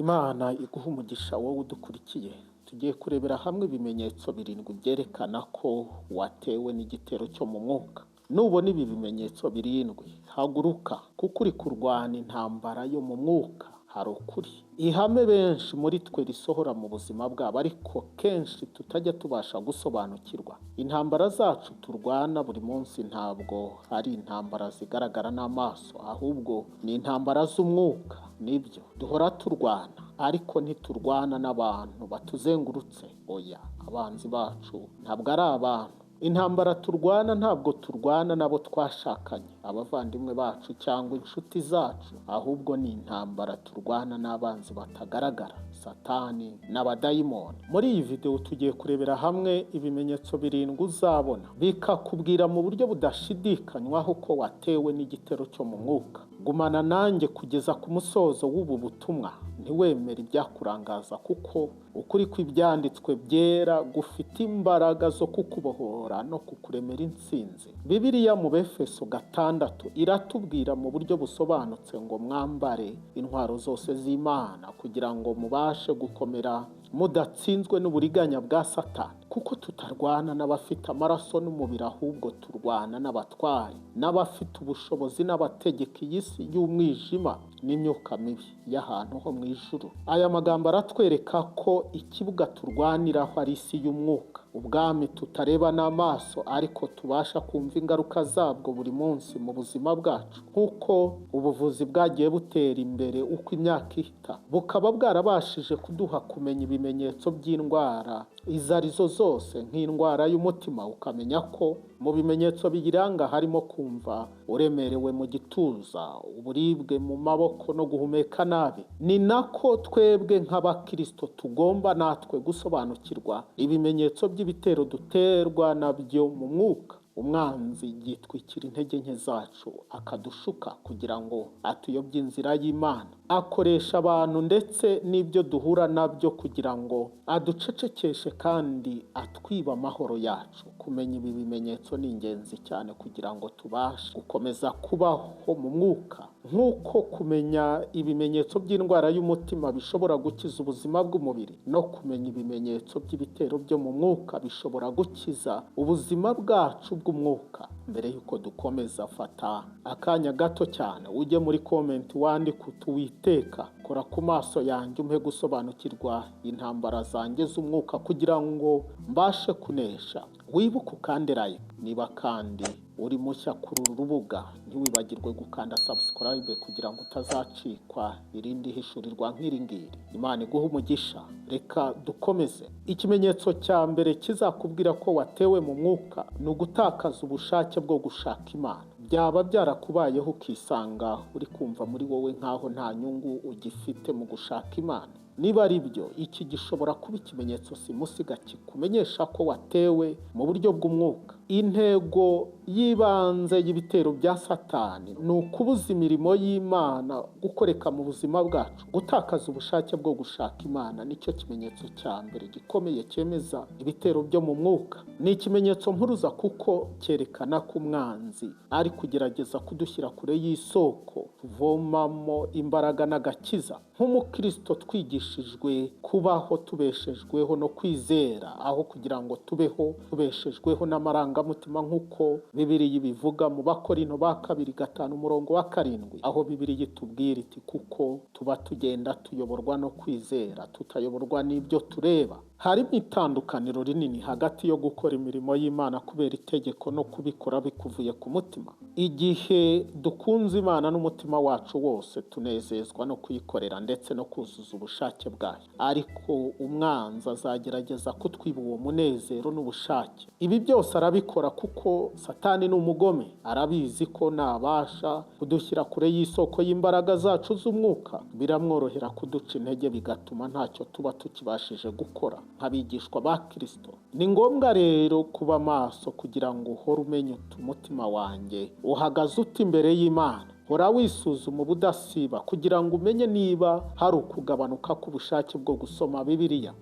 Imana iguhe umugisha wowe udukurikiye. Tugiye kurebera hamwe ibimenyetso birindwi byerekana ko watewe n'igitero cyo mu mwuka. Nubona ibi bimenyetso birindwi, haguruka kuko uri kurwana intambara yo mu mwuka. Hari ukuri, ihame benshi muri twe risohora mu buzima bwabo ariko kenshi tutajya tubasha gusobanukirwa. Intambara zacu turwana buri munsi ntabwo ari intambara zigaragara n'amaso, ahubwo ni intambara z'umwuka. Nibyo, duhora turwana, ariko ntiturwana n'abantu batuzengurutse. Oya, abanzi bacu ntabwo ari abantu. Intambara turwana ntabwo turwana n'abo twashakanye, abavandimwe bacu cyangwa inshuti zacu, ahubwo ni intambara turwana n'abanzi batagaragara, Satani n'abadayimoni. Muri iyi videwo tugiye kurebera hamwe ibimenyetso birindwi uzabona bikakubwira mu buryo budashidikanywaho ko watewe n'igitero cyo mu mwuka. Gumana nanjye kugeza ku musozo w'ubu butumwa, ntiwemere ibyakurangaza kuko ukuri kw'ibyanditswe byera gufite imbaraga zo kukubohora no kukuremera intsinzi. Bibiliya mu Befeso 6 iratubwira mu buryo busobanutse ngo mwambare intwaro zose z'Imana kugira ngo mubashe gukomera mudatsinzwe n'uburiganya bwa Satani, kuko tutarwana n'abafite amaraso n'umubiri, ahubwo turwana n'abatware, n'abafite ubushobozi, n'abategeka iyi si y'umwijima, n'imyuka mibi y'ahantu ho mu ijuru. Aya magambo aratwereka ko ikibuga turwaniraho ari isi y'umwuka, ubwami tutareba n'amaso ariko tubasha kumva ingaruka zabwo buri munsi mu buzima bwacu. Nk'uko ubuvuzi bwagiye butera imbere uko imyaka ihita, bukaba bwarabashije kuduha kumenya ibimenyetso by'indwara izo arizo zose, nk'indwara y'umutima, ukamenya ko mu bimenyetso biyiranga harimo kumva uremerewe mu gituza, uburibwe mu maboko no guhumeka nabi. Ni nako twebwe nk'abakirisito tugomba natwe gusobanukirwa ibimenyetso by'ibitero duterwa nabyo mu mwuka. Umwanzi yitwikira intege nke zacu akadushuka kugira ngo atuyobye inzira y'Imana. Akoresha abantu ndetse n'ibyo duhura nabyo kugira ngo aducecekeshe kandi atwibe amahoro yacu. Kumenya ibi bimenyetso ni ingenzi cyane kugira ngo tubashe gukomeza kubaho mu mwuka. Nk'uko kumenya ibimenyetso by'indwara y'umutima bishobora gukiza ubuzima bw'umubiri, no kumenya ibimenyetso by'ibitero byo mu mwuka bishobora gukiza ubuzima bwacu bw'umwuka. Mbere y'uko dukomeza, fata akanya gato cyane ujye muri comment wandike uti: "Uwiteka, kora ku maso yanjye, umpe gusobanukirwa intambara zanjye z'umwuka kugira ngo mbashe kunesha." Wibuke ukande like. Niba kandi uri mushya kuri uru rubuga, ntiwibagirwe gukanda subscribe kugira ngo utazacikwa irindi hishurirwa nk'iri ngiri. Imana iguhe umugisha. Reka dukomeze. Ikimenyetso cya mbere kizakubwira ko watewe mu mwuka ni ugutakaza ubushake bwo gushaka Imana. Byaba byarakubayeho ukisanga uri kumva muri wowe nk'aho nta nyungu ugifite mu gushaka Imana? Niba ari byo, iki gishobora kuba ikimenyetso simusiga kikumenyesha ko watewe mu buryo bw'umwuka. Intego y'ibanze y'ibitero bya Satani ni ukubuza imirimo y'Imana gukoreka mu buzima bwacu. Gutakaza ubushake bwo gushaka Imana nicyo kimenyetso cya mbere gikomeye cyemeza ibitero byo mu mwuka. Ni ikimenyetso mpuruza kuko cyerekana ko umwanzi ari kugerageza kudushyira kure y'isoko tuvomamo imbaraga n'agakiza. Nk'umukristo, twigishijwe kubaho tubeshejweho no kwizera aho kugira ngo tubeho tubeshejweho n'amarangamutima, nk'uko Bibiliya ibivuga mu Bakorinto ba kabiri 5 umurongo wa 7, aho Bibiliya itubwira iti: "Kuko tuba tugenda tuyoborwa no kwizera, tutayoborwa n'ibyo tureba." Harimo itandukaniro rinini hagati yo gukora imirimo y'Imana kubera itegeko no kubikora bikuvuye ku mutima. Igihe dukunze Imana n'umutima wacu wose, tunezezwa no kuyikorera ndetse no kuzuza ubushake bwayo, ariko umwanzi azagerageza kutwiba uwo munezero n'ubushake. Ibi byose arabikora kuko Satani ni umugome. Arabizi ko nabasha kudushyira kure y'isoko y'imbaraga zacu z'umwuka, biramworohera kuduca intege, bigatuma ntacyo tuba tukibashije gukora nk'abigishwa ba Kirisito. Ni ngombwa rero kuba maso kugira ngo uhore umenya uti: "Umutima wanjye uhagaze ute imbere y'Imana?" Hora wisuzuma ubudasiba kugira ngo umenye niba hari ukugabanuka k'ubushake bwo gusoma Bibiliya.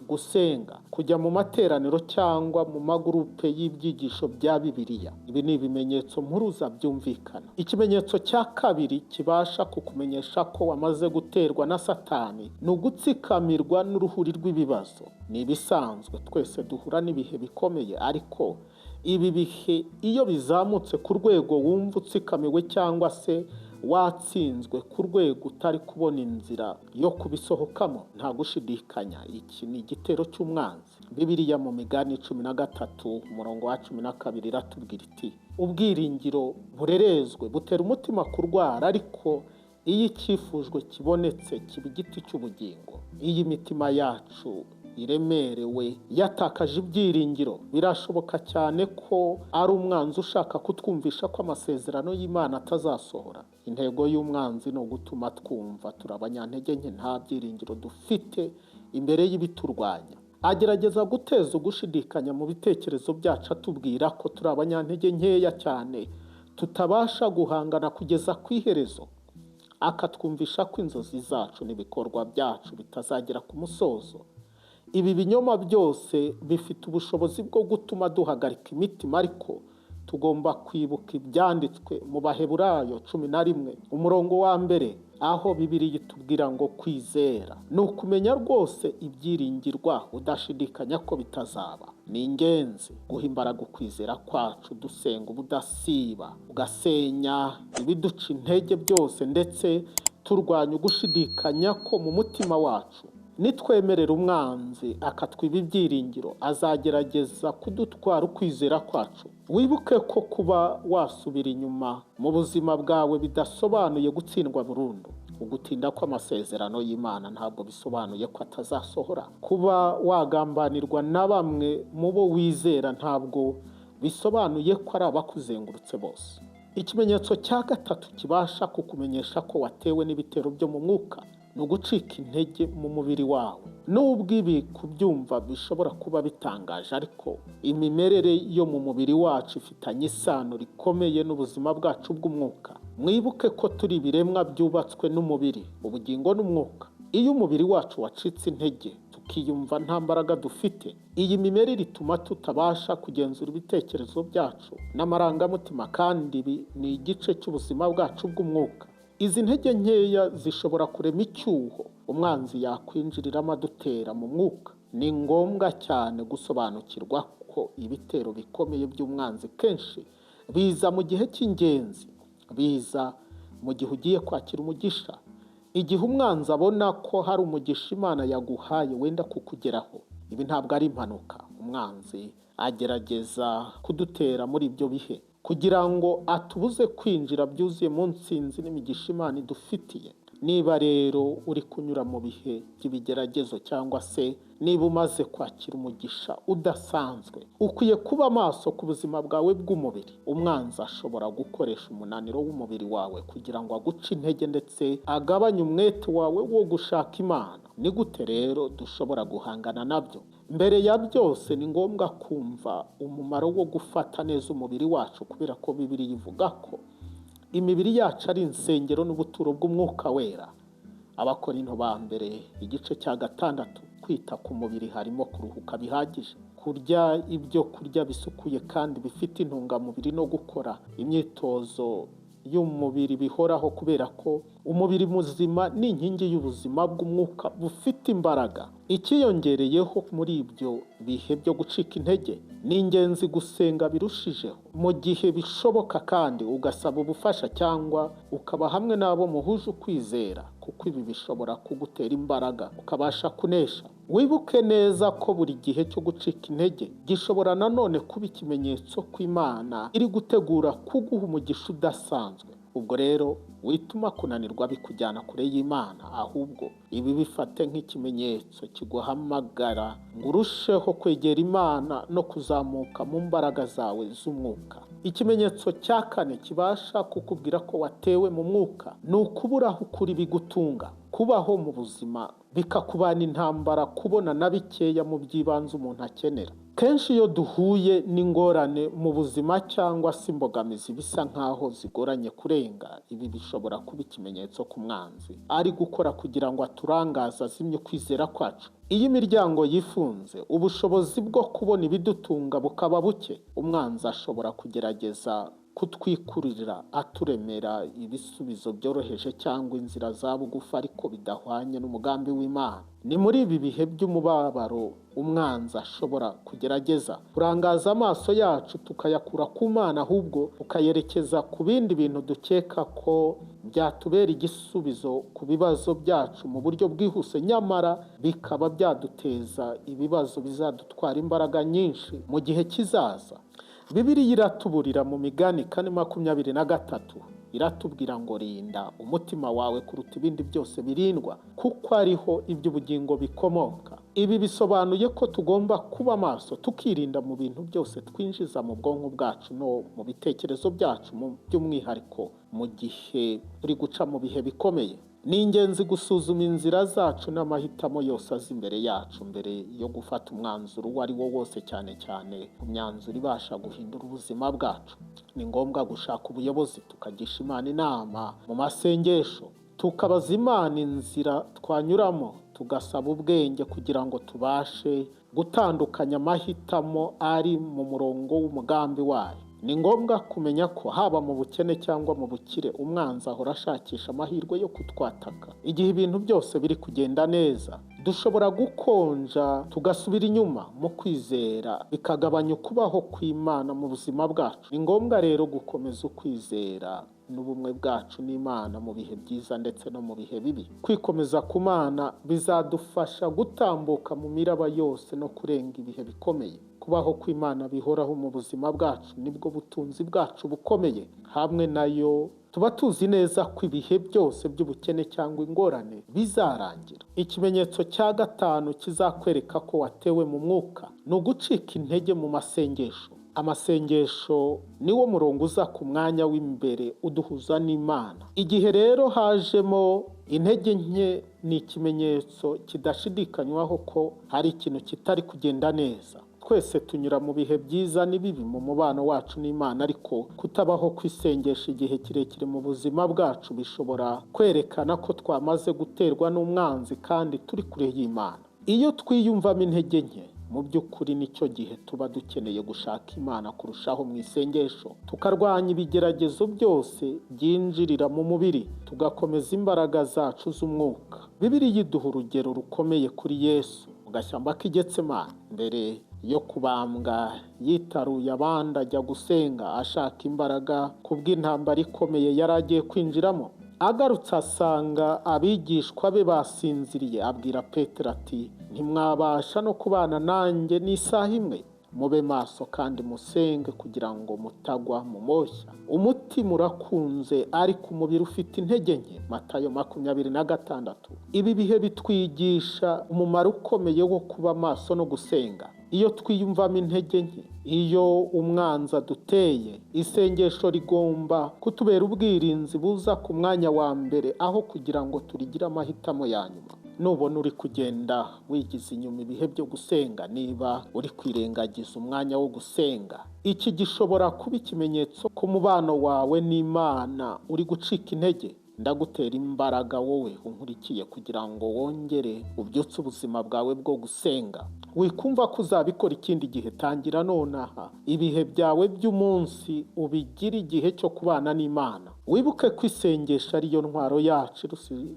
gusenga, kujya mu materaniro cyangwa mu magurupe y'ibyigisho bya Bibiliya. Ibi ni ibimenyetso mpuruza byumvikana. Ikimenyetso cya kabiri kibasha kukumenyesha ko wamaze guterwa na Satani ni ugutsikamirwa n'uruhuri rw'ibibazo. Ni ibisanzwe, twese duhura n'ibihe bikomeye, ariko ibi bihe iyo bizamutse ku rwego wumva utsikamiwe cyangwa se watsinzwe ku rwego utari kubona inzira yo kubisohokamo, nta gushidikanya iki ni igitero cy'umwanzi. Bibiliya mu Migani 13 umurongo wa 12 iratubwira iti: ubwiringiro burerezwe butera umutima kurwara, ariko iyo icyifujwe kibonetse kiba igiti cy'ubugingo. Iyo imitima yacu iremerewe, yatakaje ibyiringiro, birashoboka cyane ko ari umwanzi ushaka kutwumvisha ko amasezerano y'Imana atazasohora. Intego y'umwanzi ni ugutuma twumva turi abanyantege nke, nta byiringiro dufite imbere y'ibiturwanya. Agerageza guteza ugushidikanya mu bitekerezo byacu, atubwira ko turi abanyantege nkeya cyane, tutabasha guhangana kugeza ku iherezo. Akatwumvisha ko inzozi zacu n'ibikorwa byacu bitazagera ku musozo. Ibi binyoma byose bifite ubushobozi bwo gutuma duhagarika imitima, ariko tugomba kwibuka ibyanditswe mu Baheburayo 11 umurongo wa 1, aho Bibiliya itubwira ngo kwizera ni ukumenya rwose ibyiringirwa udashidikanya ko bitazaba. Ni ingenzi guha imbaraga ukwizera kwacu dusenga ubudasiba, ugasenya ibiduca intege byose, ndetse turwanya ugushidikanya ko mu mutima wacu. Nitwemerera umwanzi akatwiba ibyiringiro, azagerageza kudutwara ukwizera kwacu. Wibuke ko kuba wasubira inyuma mu buzima bwawe bidasobanuye gutsindwa burundu. Ugutinda kw'amasezerano y'Imana ntabwo bisobanuye ko atazasohora. Kuba wagambanirwa na bamwe mu bo wizera ntabwo bisobanuye ko ari abakuzengurutse bose. Ikimenyetso cya gatatu kibasha kukumenyesha ko watewe n'ibitero byo mu mwuka ni ugucika intege mu mubiri wawe. Nubwo ibi kubyumva bishobora kuba bitangaje, ariko imimerere yo mu mubiri wacu ifitanye isano rikomeye n'ubuzima bwacu bw'umwuka. Mwibuke ko turi ibiremwa byubatswe n'umubiri, ubugingo n'umwuka. Iyo umubiri wacu wacitse intege, tukiyumva nta mbaraga dufite, iyi mimerere ituma tutabasha kugenzura ibitekerezo byacu n'amarangamutima, kandi ibi ni igice cy'ubuzima bwacu bw'umwuka. Izi ntege nkeya zishobora kurema icyuho umwanzi yakwinjiriramo adutera mu mwuka. Ni ngombwa cyane gusobanukirwa ko ibitero bikomeye by'umwanzi kenshi biza mu gihe cy'ingenzi, biza mu gihe ugiye kwakira umugisha. Igihe umwanzi abona ko hari umugisha Imana yaguhaye wenda kukugeraho, ibi ntabwo ari impanuka. Umwanzi agerageza kudutera muri ibyo bihe kugira ngo atubuze kwinjira byuzuye mu nsinzi n'imigisha Imana idufitiye. Niba rero uri kunyura mu bihe by'ibigeragezo cyangwa se niba umaze kwakira umugisha udasanzwe, ukwiye kuba maso ku buzima bwawe bw'umubiri. Umwanzi ashobora gukoresha umunaniro w'umubiri wawe kugira ngo aguce intege ndetse agabanye umwete wawe wo gushaka Imana. Ni gute rero dushobora guhangana nabyo? Mbere ya byose ni ngombwa kumva umumaro wo gufata neza umubiri wacu, kubera ko Bibiliya ivuga ko imibiri yacu ari insengero n'ubuturo bw'umwuka wera. Abakorinto ba mbere igice cya 6. Kwita ku mubiri harimo kuruhuka bihagije, kurya ibyo kurya bisukuye kandi bifite intungamubiri, no gukora imyitozo y'umubiri bihoraho, kubera ko umubiri muzima ni inkingi y'ubuzima bw'umwuka bufite imbaraga. Ikiyongereyeho muri ibyo bihe byo gucika intege, ni ingenzi gusenga birushijeho mu gihe bishoboka, kandi ugasaba ubufasha cyangwa ukaba hamwe n'abo muhuje ukwizera, kuko ibi bishobora kugutera imbaraga ukabasha kunesha. Wibuke neza ko buri gihe cyo gucika intege gishobora nanone kuba ikimenyetso ko Imana iri gutegura kuguha umugisha udasanzwe. Ubwo rero wituma kunanirwa bikujyana kure y'Imana, ahubwo ibi bifate nk'ikimenyetso kiguhamagara ngo urusheho kwegera Imana no kuzamuka mu mbaraga zawe z'umwuka. Ikimenyetso cya kane kibasha kukubwira ko watewe mu mwuka ni ukubura aho ukura ibigutunga. Kubaho mu buzima bikakubana intambara, kubona na bikeya mu by'ibanze umuntu akenera. Kenshi iyo duhuye n'ingorane mu buzima cyangwa se imbogamizi bisa nk'aho zigoranye kurenga, ibi bishobora kuba ikimenyetso ku mwanzi ari gukora kugira ngo aturangaze, azimye ukwizera kwacu. Iyo imiryango yifunze, ubushobozi bwo kubona ibidutunga bukaba buke, umwanzi ashobora kugerageza kutwikururira aturemera ibisubizo byoroheje cyangwa inzira za bugufi ariko bidahwanye n'umugambi w'Imana. Ni muri ibi bihe by'umubabaro umwanzi ashobora kugerageza kurangaza amaso yacu, tukayakura ku Mana, ahubwo tukayerekeza ku bindi bintu dukeka ko byatubera igisubizo ku bibazo byacu mu buryo bwihuse, nyamara bikaba byaduteza ibibazo bizadutwara imbaraga nyinshi mu gihe kizaza. Bibiliya iratuburira mu Migani 4:23, iratubwira ngo: "Rinda umutima wawe kuruta ibindi byose birindwa, kuko ariho iby'ubugingo bikomoka." Ibi bisobanuye ko tugomba kuba maso, tukirinda mu bintu byose twinjiza mu bwonko bwacu no mu bitekerezo byacu, by'umwihariko mu gihe turi guca mu bihe bikomeye. Ni ingenzi gusuzuma inzira zacu n'amahitamo yose aza imbere yacu mbere yo gufata umwanzuro uwo ari wo wose, cyane cyane ku myanzuro ibasha guhindura ubuzima bwacu. Ni ngombwa gushaka ubuyobozi, tukagisha Imana inama mu masengesho, tukabaza Imana inzira twanyuramo, tugasaba ubwenge kugira ngo tubashe gutandukanya amahitamo ari mu murongo w'umugambi wayo. Ni ngombwa kumenya ko haba mu bukene cyangwa mu bukire, umwanzi ahora ashakisha amahirwe yo kutwataka. Igihe ibintu byose biri kugenda neza, dushobora gukonja, tugasubira inyuma mu kwizera, bikagabanya ukubaho kw'Imana mu buzima bwacu. Ni ngombwa rero gukomeza ukwizera n'ubumwe bwacu n'Imana mu bihe byiza ndetse no mu bihe bibi. Kwikomeza ku Mana bizadufasha gutambuka mu miraba yose no kurenga ibihe bikomeye. Kubaho kw'Imana bihoraho mu buzima bwacu nibwo butunzi bwacu bukomeye. Hamwe nayo tuba tuzi neza ko ibihe byose by'ubukene cyangwa ingorane bizarangira. Ikimenyetso cya gatanu kizakwereka ko watewe mu mwuka ni ugucika intege mu masengesho. Amasengesho niwo murongo uza ku mwanya w'imbere uduhuza n'Imana. Igihe rero hajemo intege nke, ni ikimenyetso kidashidikanywaho ko hari ikintu kitari kugenda neza. Twese tunyura mu bihe byiza n'ibibi mu mubano wacu n'Imana, ariko kutabaho kwisengesha igihe kirekire mu buzima bwacu bishobora kwerekana ko twamaze guterwa n'umwanzi kandi turi kure y'Imana. Iyo twiyumvamo intege nke, mu by'ukuri nicyo gihe tuba dukeneye gushaka Imana kurushaho mu isengesho, tukarwanya ibigeragezo byose byinjirira mu mubiri, tugakomeza imbaraga zacu z'umwuka. Bibiliya iduha urugero rukomeye kuri Yesu mu gashyamba k'i Getsemani. Mbere yo kubambwa, yitaruye abandi ajya gusenga ashaka imbaraga kubw'intambara ikomeye yari agiye kwinjiramo. Agarutse asanga abigishwa be basinziriye, abwira Petero ati: "Ntimwabasha no kubana nanjye n'isaha imwe? Mube maso kandi musenge kugira ngo mutagwa mu moshya. Umutima urakunze ariko umubiri ufite intege nke." Matayo 26. Ibi bihe bitwigisha umumaro ukomeye wo kuba maso no gusenga. Iyo twiyumvamo intege nke, iyo umwanzi aduteye, isengesho rigomba kutubera ubwirinzi buza ku mwanya wa mbere aho kugira ngo turigire amahitamo ya nyuma. Nubona uri kugenda wigiza inyuma ibihe byo gusenga, niba uri kwirengagiza umwanya wo gusenga, iki gishobora kuba ikimenyetso ko umubano wawe n'Imana uri gucika intege. Ndagutera imbaraga wowe unkurikiye kugira ngo wongere ubyutse ubuzima bwawe bwo gusenga. Wikumva ko uzabikora ikindi gihe, tangira nonaha. Ibihe byawe by'umunsi ubigire igihe cyo kubana n'Imana. Wibuke ko isengesho ariyo ntwaro yacu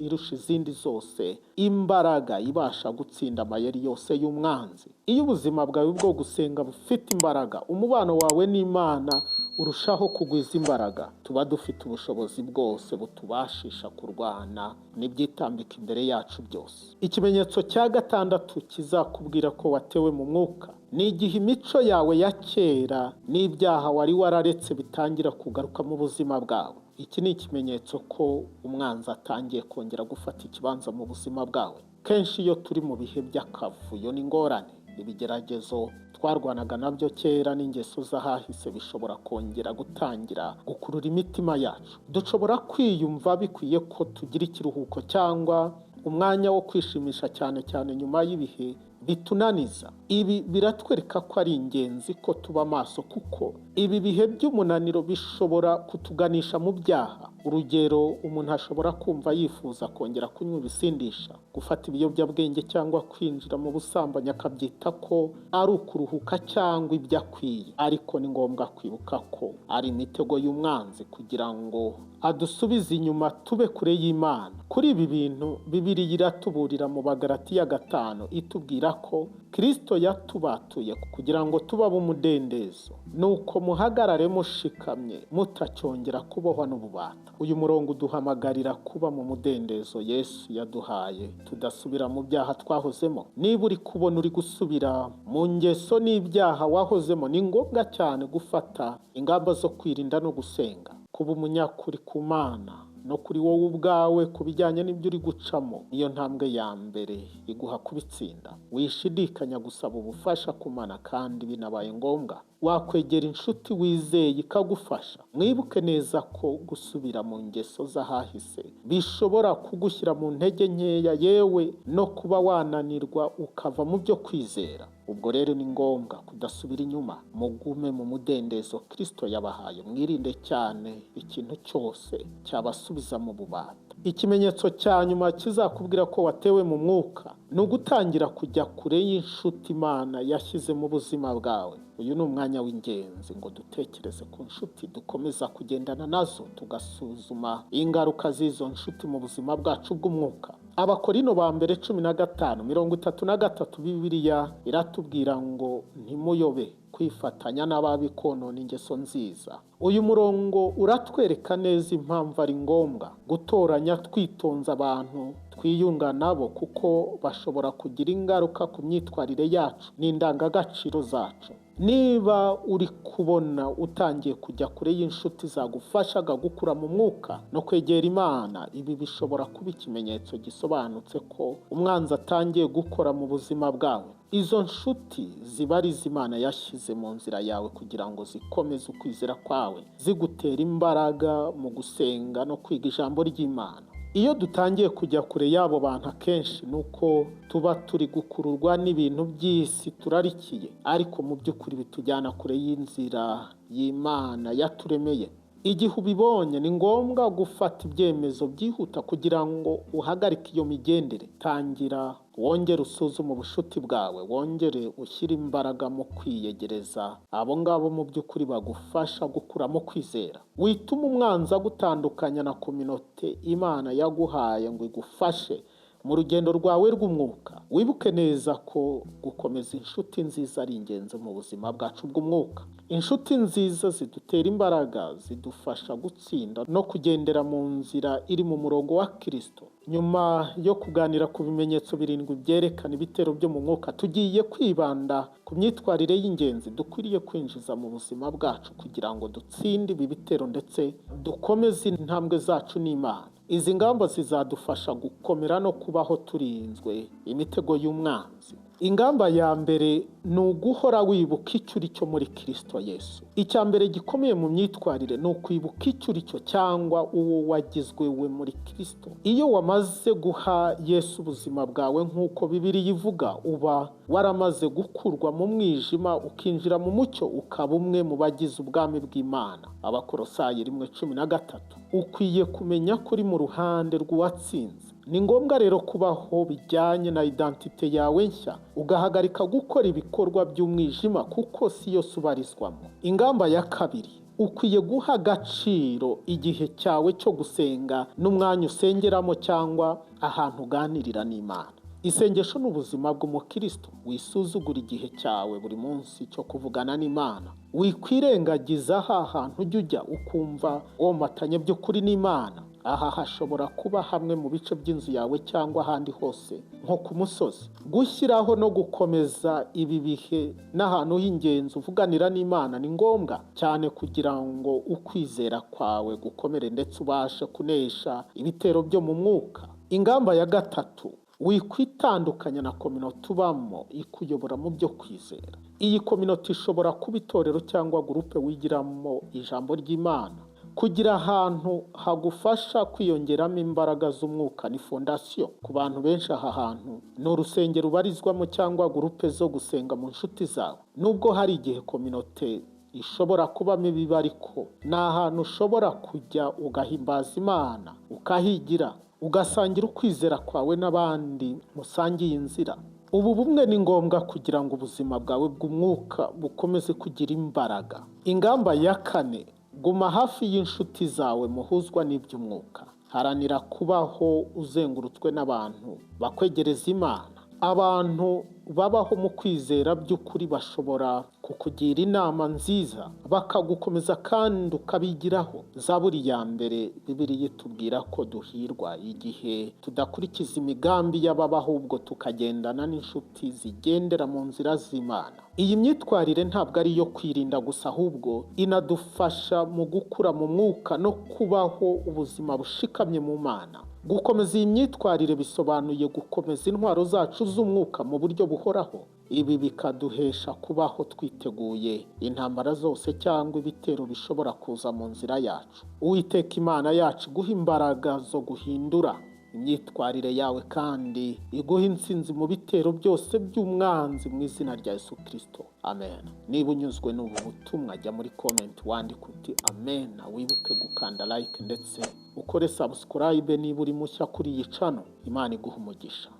irusha izindi zose imbaraga, ibasha gutsinda amayeri yose y'umwanzi. Iyo ubuzima bwawe bwo gusenga bufite imbaraga, umubano wawe n'Imana urushaho kugwiza imbaraga. Tuba dufite ubushobozi bwose butubashisha kurwana n'ibyitambika imbere yacu byose. Ikimenyetso cya gatandatu kizakubwira ko watewe mu mwuka ni igihe imico yawe ya kera n'ibyaha wari wararetse bitangira kugaruka mu buzima bwawe. Iki ni ikimenyetso ko umwanzi atangiye kongera gufata ikibanza mu buzima bwawe. Kenshi iyo turi mu bihe by'akavuyo n'ingorane, ibigeragezo twarwanaga nabyo kera n'ingeso z'ahahise bishobora kongera gutangira gukurura imitima yacu. Dushobora kwiyumva bikwiye ko tugira ikiruhuko cyangwa umwanya wo kwishimisha, cyane cyane nyuma y'ibihe bitunaniza. Ibi biratwereka ko ari ingenzi ko tuba maso, kuko ibi bihe by'umunaniro bishobora kutuganisha mu byaha. Urugero, umuntu ashobora kumva yifuza kongera kunywa ibisindisha, gufata ibiyobyabwenge cyangwa kwinjira mu busambanyi, akabyita ko ari ukuruhuka cyangwa ibyo akwiye. Ariko ni ngombwa kwibuka ko ari imitego y'umwanzi kugira ngo adusubize inyuma tube kure y'Imana. Kuri ibi bintu Bibiliya iratuburira mu Bagalatiya 5, itubwira ko Kristo yatubatuye kugira ngo tube ab'umudendezo, nuko muhagarare mushikamye mutacyongera kubohwa n'ububata. Uyu murongo uduhamagarira kuba mu mudendezo Yesu yaduhaye, tudasubira mu byaha twahozemo. Niba uri kubona uri gusubira mu ngeso n'ibyaha wahozemo, ni ngombwa cyane gufata ingamba zo kwirinda no gusenga. Kuba umunyakuri ku Mana no kuri wowe ubwawe ku bijyanye n'ibyo uri gucamo, niyo ntambwe ya mbere iguha kubitsinda. Wishidikanya gusaba ubufasha ku Mana, kandi binabaye ngombwa wakwegera inshuti wizeye ikagufasha. Mwibuke neza ko gusubira mu ngeso z'ahahise bishobora kugushyira mu ntege nkeya, yewe no kuba wananirwa ukava mu byo kwizera. Ubwo rero ni ngombwa kudasubira inyuma, mugume mu mudendezo Kristo yabahaye. Mwirinde cyane ikintu cyose cyabasubiza mu bubata. Ikimenyetso cya nyuma kizakubwira ko watewe mu mwuka ni ugutangira kujya kure y'inshuti Imana yashyize mu buzima bwawe. Uyu ni umwanya w'ingenzi ngo dutekereze ku nshuti dukomeza kugendana nazo, tugasuzuma ingaruka z'izo nshuti mu buzima bwacu bw'umwuka. Abakorino ba mbere 15:33, Bibiliya iratubwira ngo ntimuyobe, kwifatanya n'ababi konona ingeso nziza. Uyu murongo uratwereka neza impamvu ari ngombwa gutoranya twitonze abantu twiyunga nabo, kuko bashobora kugira ingaruka ku myitwarire yacu n'indangagaciro zacu. Niba uri kubona utangiye kujya kure y'inshuti zagufashaga gukura mu mwuka no kwegera Imana, ibi bishobora kuba ikimenyetso gisobanutse ko umwanzi atangiye gukora mu buzima bwawe. Izo nshuti ziba ari Imana yashyize mu nzira yawe kugira ngo zikomeze ukwizera kwawe, zigutera imbaraga mu gusenga no kwiga ijambo ry'Imana. Iyo dutangiye kujya kure y'abo bantu, akenshi ni uko tuba turi gukururwa n'ibintu by'isi turarikiye, ariko mu by'ukuri bitujyana kure y'inzira y'Imana yaturemeye. Igihe ubibonye, ni ngombwa gufata ibyemezo byihuta kugira ngo uhagarike iyo migendere. Tangira wongere usuzume ubushuti bwawe, wongere ushyire imbaraga mu kwiyegereza abo ngabo mu by'ukuri bagufasha gukura mu kwizera. Wituma umwanzi agutandukanya na kominote Imana yaguhaye ngo igufashe mu rugendo rwawe rw'umwuka. Wibuke neza ko gukomeza inshuti nziza ari ingenzi mu buzima bwacu bw'umwuka. Inshuti nziza zidutera imbaraga, zidufasha gutsinda no kugendera mu nzira iri mu murongo wa Kristo. Nyuma yo kuganira ku bimenyetso 7 byerekana ibitero byo mu mwuka, tugiye kwibanda ku myitwarire y'ingenzi dukwiriye kwinjiza mu buzima bwacu kugira ngo dutsinde ibi bitero ndetse dukomeze intambwe zacu n'Imana. Izi ngamba zizadufasha gukomera no kubaho turinzwe imitego y'umwanzi. Ingamba ya mbere ni uguhora wibuka icyo uri cyo muri Kristo Yesu. Icya mbere gikomeye mu myitwarire ni ukwibuka icyo uri cyo cyangwa uwo wagizwe we muri Kristo. Iyo wamaze guha Yesu ubuzima bwawe nk'uko Bibiliya ivuga, uba waramaze gukurwa mu mwijima ukinjira mu mucyo, ukaba umwe mu bagize ubwami bw'Imana. Abakolosayi 1:13. Ukwiye kumenya ko uri mu ruhande rw'uwatsinze. Ni ngombwa rero kubaho bijyanye na identite yawe nshya, ugahagarika gukora ibikorwa by'umwijima kuko si yo ubarizwamo. Ingamba ya kabiri, ukwiye guha agaciro igihe cyawe cyo gusenga n'umwanya usengeramo cyangwa ahantu uganirira n'Imana. Isengesho ni ubuzima bw'umukristo. Wisuzugura igihe cyawe buri munsi cyo kuvugana n'Imana. Wikwirengagiza ha hantu ujya ujya ukumva womatanye by'ukuri n'Imana. Aha hashobora kuba hamwe mu bice by'inzu yawe cyangwa ahandi hose nko ku musozi. Gushyiraho no gukomeza ibi bihe n'ahantu h'ingenzi uvuganira n'Imana ni ngombwa cyane kugira ngo ukwizera kwawe gukomere ndetse ubashe kunesha ibitero byo mu mwuka. Ingamba ya gatatu, wikwitandukanya na kominote ubamo ikuyobora mu byo kwizera. Iyi kominote ishobora kuba itorero cyangwa gurupe wigiramo ijambo ry'Imana. Kugira ahantu hagufasha kwiyongeramo imbaraga z'umwuka ni fondasiyo. Ku bantu benshi, aha hantu ni urusengero ubarizwamo cyangwa groupe zo gusenga mu nshuti zawe. Nubwo hari igihe communauté ishobora kubamo ibibi, ariko ni ahantu ushobora kujya ugahimbaza Imana, ukahigira, ugasangira ukwizera kwawe n'abandi musangiye inzira. Ubu bumwe ni ngombwa kugira ngo ubuzima bwawe bw'umwuka bukomeze kugira imbaraga. Ingamba ya kane: guma hafi y'inshuti zawe muhuzwa n'iby'umwuka. Haranira kubaho uzengurutswe n'abantu bakwegereza Imana. Abantu babaho mu kwizera by'ukuri bashobora kukugira inama nziza, bakagukomeza kandi ukabigiraho. Zaburi ya 1, Bibiliya itubwira ko duhirwa igihe tudakurikiza imigambi y'ababi, ahubwo tukagendana n'inshuti zigendera mu nzira z'Imana. Iyi myitwarire ntabwo ari iyo kwirinda gusa, ahubwo inadufasha mu gukura mu mwuka no kubaho ubuzima bushikamye mu Mana. Gukomeza iyi myitwarire bisobanuye gukomeza intwaro zacu z'umwuka mu buryo buhoraho. Ibi bikaduhesha kubaho twiteguye intambara zose cyangwa ibitero bishobora kuza mu nzira yacu. Uwiteka Imana yacu iguha imbaraga zo guhindura imyitwarire yawe kandi iguha intsinzi mu bitero byose by'umwanzi, mu izina rya Yesu Kirisito, amen. Niba unyuzwe n'ubu butumwa, jya muri comment wandike uti "Amen". Wibuke gukanda like ndetse ukore subscribe niba uri mushya kuri iyi channel. Imana iguha umugisha.